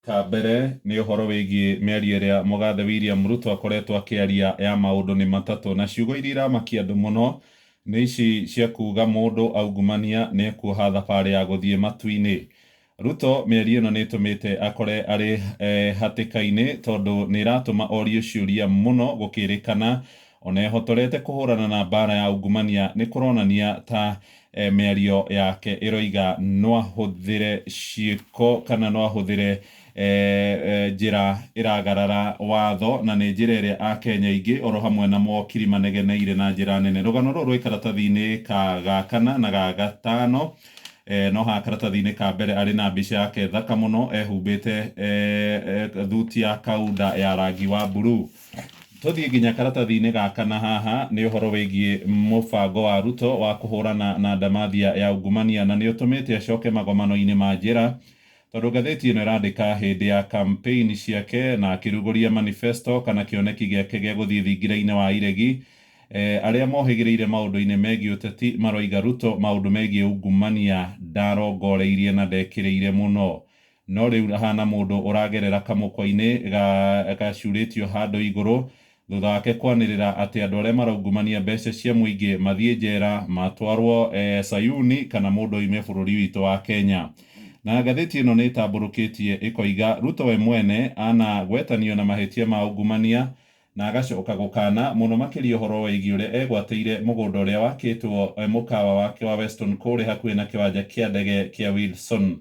Ka mbere nĩ ũhoro wĩgiĩ mĩario ĩrĩa mũgathe William Ruto akoretwo akĩaria ya maũndũ nĩ matatũ, na ciugo iria iramakia andũ mũno nĩ ici cia kuga mũndũ aungumania nĩ ekuoha thabarĩ ya gũthiĩ matu-inĩ. Ruto mĩario ĩno nĩ ĩtũmĩte akore arĩ hatĩka-inĩ tondũ nĩ ĩratũma orio ciũria mũno gũkĩrĩkana ona ehotorete kũhũrana na mbara ya ungumania nĩ kũronania ta mĩario yake ĩroiga no ahũthĩre ciĩko kana no ahũthĩre njĩra ĩragarara watho na nĩ njĩra ĩrĩa akenya aingĩ oro hamwe na mawakiri manegeneire na njĩra nene. Rũgano rũrũ rwĩ karatathi-inĩ ka ga kana na ga gatano. No haha karatathi-inĩ ka mbere arĩ na mbica yake thaka mũno ehumbĩte thuti ya kaunda ya rangi wa blue. Tũthiĩ nginya karatathi-inĩ ga kana haha nĩ ũhoro wĩgiĩ mũbango wa Ruto wa kũhũrana na ndamathia ya ungumania na nĩ ũtũmĩte acoke magomano-inĩ ma njĩra tondũ ngathĩti ĩno ĩrandĩka hĩndĩ ya campaign ciake na akĩrugũria manifesto kana kĩoneki gĩake gĩa gũthiĩ thingira-inĩ wa iregi. Arĩa mohĩgĩrĩire maũndũ-inĩ megiĩ ũteti maroiga Ruto maũndũ megiĩ ungumania ndarongoreirie na ndekĩrĩire mũno, no rĩu ahana mũndũ ũragerera kamũkwa-inĩ gacurĩtio handũ igũrũ thutha wake kwanĩrĩra atĩ andũ arĩa maraungumania mbeca cia mũingĩ mathiĩ njera matwarwo Sayuni kana mũndũ oime bũrũri witũ wa Kenya. Na ngathĩti ĩno nĩ ĩtambũrũkĩtie ĩkoiga Ruto we mwene anagwetanio na mahĩtia ma ungumania na agacoka gũkana mũno makĩria ũhoro wĩgiĩ ũrĩa egwatĩire mũgũnda ũrĩa wakĩtwo mũkawa wake wa Weston kũrĩa hakuhĩ na kĩwanja kĩa ndege kĩa Wilson.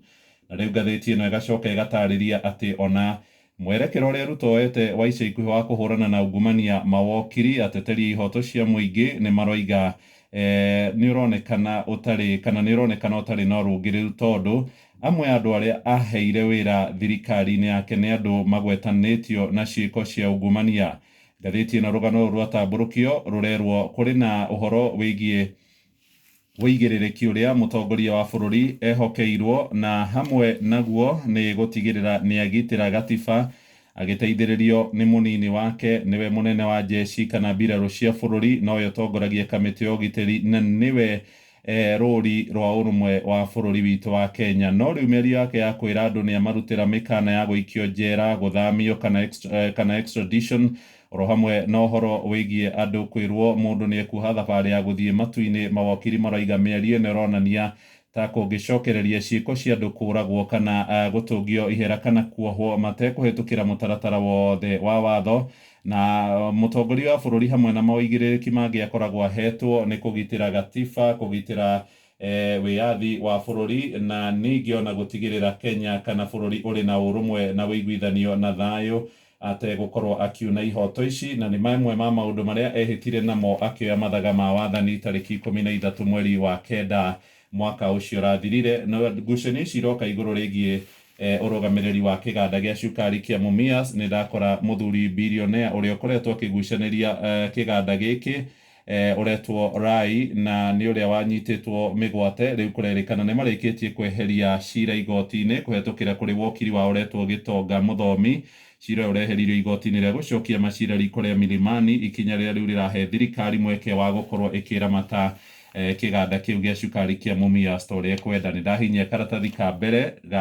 Na rĩu ngathĩti ĩno ĩgacoka ĩgatarĩria atĩ ona mwerekera ũrĩa Ruto oete wa ica ikuhĩ wa kũhũrana na ungumania mawokiri ateteri a ihoto cia mũingĩ nĩ maroiga nĩ ũronekana ũtarĩ kana nĩ ũronekana ũtarĩ na ũrũngĩrĩru tondũ amwe a andũ arĩa aheire wĩra thirikari-inĩ yake nĩ andũ magwetanĩtio na ciĩko cia ungumania. Ngathĩti ĩno rũgano rũrũ rwatambũrũkio rũrerwo kũrĩ na ũhoro wĩgiĩ wĩigĩrĩrĩki ũrĩa mũtongoria wa bũrũri ehokeirwo na hamwe naguo nĩ gũtigĩrĩra nĩ agitĩra gatiba agĩteithĩrĩrio nĩ mũnini wake nĩwe mũnene wa jeshi kana mbirarũ cia bũrũri nowe ũtongoragia kamĩtĩ ya ũgitĩri na nĩwe rũri rwa ũrũmwe wa bũrũri witũ wa Kenya. No rĩu mĩario yake ya kwĩra andũ nĩ amarutĩra mĩkana ya gũikio njera gũthamio kana kana extradition oro hamwe na ũhoro wĩgiĩ andũ kwĩrwo mũndũ nĩ ekuoha thabarĩ ya gũthiĩ matu-inĩ mawakiri maroiga mĩario ĩno ĩronania ta kũngĩcokereria ciĩko cia andũ kũragwo kana gũtũngio ihera kana kuohwo matekũhĩtũkĩra mũtaratara wothe wa watho na mũtongoria wa bũrũri hamwe na maũigĩrĩrĩki mangĩ akoragwo ahetwo nĩ kũgitĩra gatiba kũgitĩra wĩyathi wa bũrũri na ningĩ ona gũtigĩrĩra Kenya kana bũrũri ũrĩ na ũrũmwe na ũiguithanio na thayũ ategũkorwo akiuna ihoto ici na nĩ mamwe ma maũndũ marĩa ehĩtire namo akĩoya mathaga ma wathani tarĩki 13 mweri wa 9 mwaka ũcio ũrathirire. Na ngucanio ici iroka igũrũ rĩgiĩ ũrũgamĩrĩri wa kĩganda gĩa cukari kĩa Mumias. Nĩ ndakora mũthuri billionaire ũrĩa ũkoretwo akĩgucanĩria kĩganda gĩkĩ ũretwo Rai na nĩ ũrĩa wanyitĩtwo mĩgwate. Rĩu kũrerĩkana nĩ marĩkĩtie kweheria cira igoti-inĩ kũhetũkĩra kũrĩ wokiri wao ũretwo Gĩtonga Mũthomi. Cira ũyũ ũreheririo igoti-inĩ rĩa gũcokia macira riko rĩa Milimani, ikinya rĩrĩa rĩu rĩrahe thirikari mweke wa gũkorwo ĩkĩramata kĩganda kĩu gĩa cukari kĩa Mumias ta ũrĩa ĩkwenda. Nĩ ndahinyia karatathi ka mbere ga